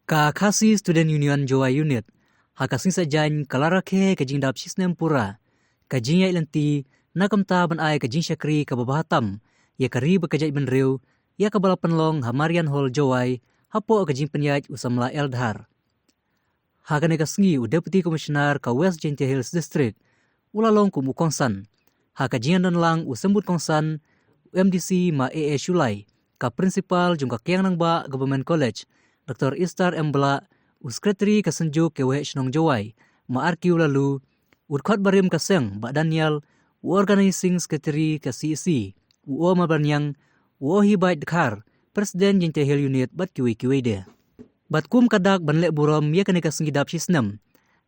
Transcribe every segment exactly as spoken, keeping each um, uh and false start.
Ka Khasi Student Union Jowai Unit ha ka sngi Saitjaiñ ka la rakhe ka jingdap shisnem pura ka jingïaid lynti na ka bynta ban ai ka jingshakri kaba bha tam ïa ka ri bad ka jaitbynriew, ïa kaba la pynlong ha Marian Hall Jowai, hapoh ka jingpynïaid u samla L Dhar. Ha kane ka sngi u Deputy Commissioner ka West Jaintia Hills District u la long kum u kongsan. Ha ka jingdon lang u symbud kongsan, u M D C ma A A Shullai, ka Principal jong ka Kiang Nangbah Government College, Doctor Esther M Blah, u Secretary ka Synjuk ka Waheh Shnong Jowai ma R Q Laloo, u dkhot barim ka seng Bah Daniel, u Organizing Secretary ka C E C, u O Malbaniang, u Ohibait Dkhar, President Jaintia Hill Unit bad kiwei kiwei de. Bad kum ka dak ban leh burom ïa kane ka sngi dap shisnem,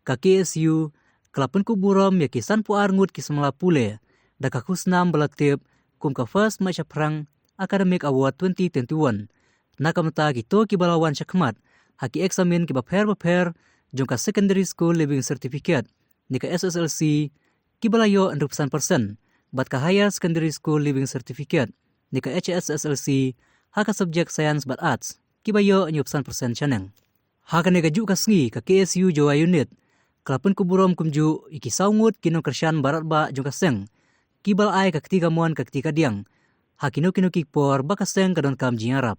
ka K S U ka la pynkup burom ïa ki sanphew ar ngut ki samla pule da ka khusnam ba la tip kum ka First Mait Shaphrang Academic Award twenty twenty-one, na ka bynta kito kiba la wan shakhmat ha ki eksamin kiba pher bapher jong ka Secondary School Leaving Certificate ne ka S S L C, kiba la ïoh hynriewphew san percent, bad ka Higher Secondary School Leaving Certificate ne ka H S S L C ha ka subject Science bad Arts, kiba ïoh hynñiewphew san percent shaneng. Ha kane kajuh ka sngi ka K S U Jowai Unit ka la pynkup burom kumjuh ïa ki saw ngut ki nongkyrshan baroh bad jong ka seng, kiba la ai ka kti kamon ka kti kadiang ha kino kino ki por ba ka seng ka donkam jingïarap.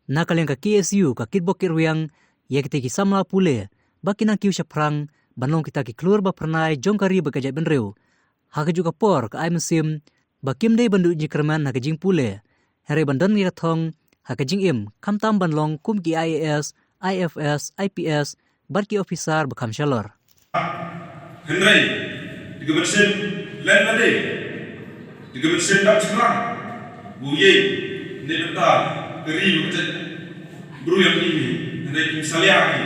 Na ka liang ka K S U ka kitbok kitrwiang ïa kita ki samla pule ba kin nang kiew shaphrang ban long kita ki khlur ba phyrnai jong ka ri bad ka jaitbynriew. Ha kajuh ka por ka ai mynsiem ba kim dei ban duh jingkyrmen ha ka jingpule, hynrei ban don ïa ka thong ha ka jingim, khamtam ban long kum ki I A S, I F S, I P S bad ki officer ba kham shalor. Hynrei da ka mynsiem leh lade, da ka mynsiem dap shaphrang, u ïeng na ka bynta ka ri bad ka jaitbru ïong i, hynrei kim salia hi.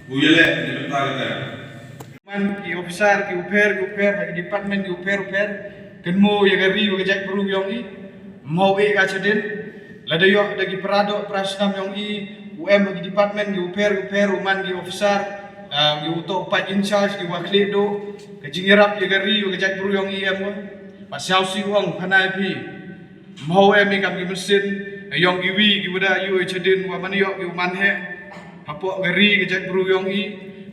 U ïaleh na ka bynta kata. Man ki officer ki u pher ki u pher, ha ki department ki u pher u pher, kynmaw ïa ka ri bad ka jaitbru ïong i. Mhaw eh ka shadien, lada ïoh da ki para doh para snam ïong i, u em ha ki department ki u pher u pher, u man ki officer, ah, ki u toh u pait in charge, ki u khlieh duh, ka jingïarap ïa ka ri bad ka jaitbru ïong i em ko. Pat sngewsih u ong phana ïa phi. Mhaw em i kam ki mynsiem ïong kiwei kiba da ïoh i shadien, wa man ïoh ki u man heh hapoh ka ri ka jaitbru ïong i,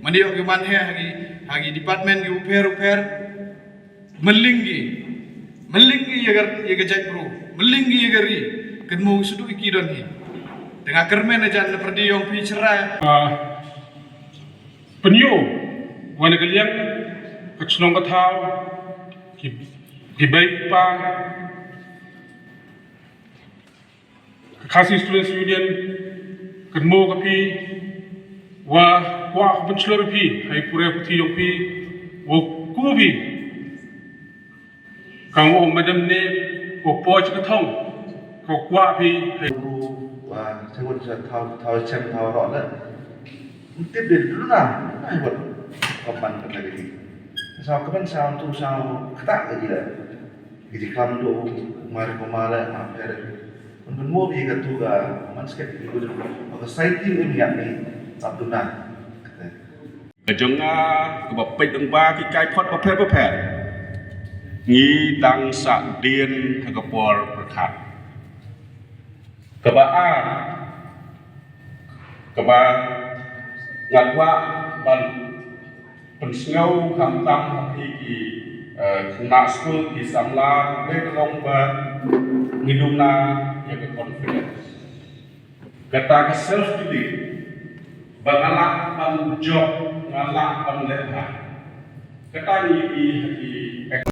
man ïoh ki u man heh ha ki, ha ki department ki u pher u pher. Myllieng ki, myllieng ki ïa ka, ïa ka jaitbru, myllieng ki ïa ka ri. Kynmaw shuh ïa ki don hi. Te nga kyrmen hajan na pyrdi ïong phi shrai. Ah, pynïoh wan na ka liang ka shnong ka thaw, ki, ki bei ki pa, ka Khasi Students Union, kynmaw ka phi, wa kwah ka pynshlur phi ha i pure puthi ïong phi, wa kum phi. Ka wa madam ne, wa poi ka thong, ka kwah phi ha i. Wa thaw thaw thaw chem thaw ro la. Mtip de duna, na wat ka man ka lagi. Sa ka ban sa tu sa kata ka ji la. Ki ji klam duh mar ko ma la ma pher. Ban ban mo bi ka tu ka man sket ki gudun. Ka sai ti im yak ni tap duna. Ka jong nga kaba peit dang ba ki kai phot bapher bapher. Ngi dang sah dien ha ka por pyrkhat. Kaba ar, kaba nga kwah ban pynsngew khamtam ha phi ki, eh, khynnah skul ki samla, dei ka long ba ngi duna ïa ka confidence. Kata ka self belief ba nga lah ban jop, nga lah ban leh bha. Kata ngi ïohi ha ki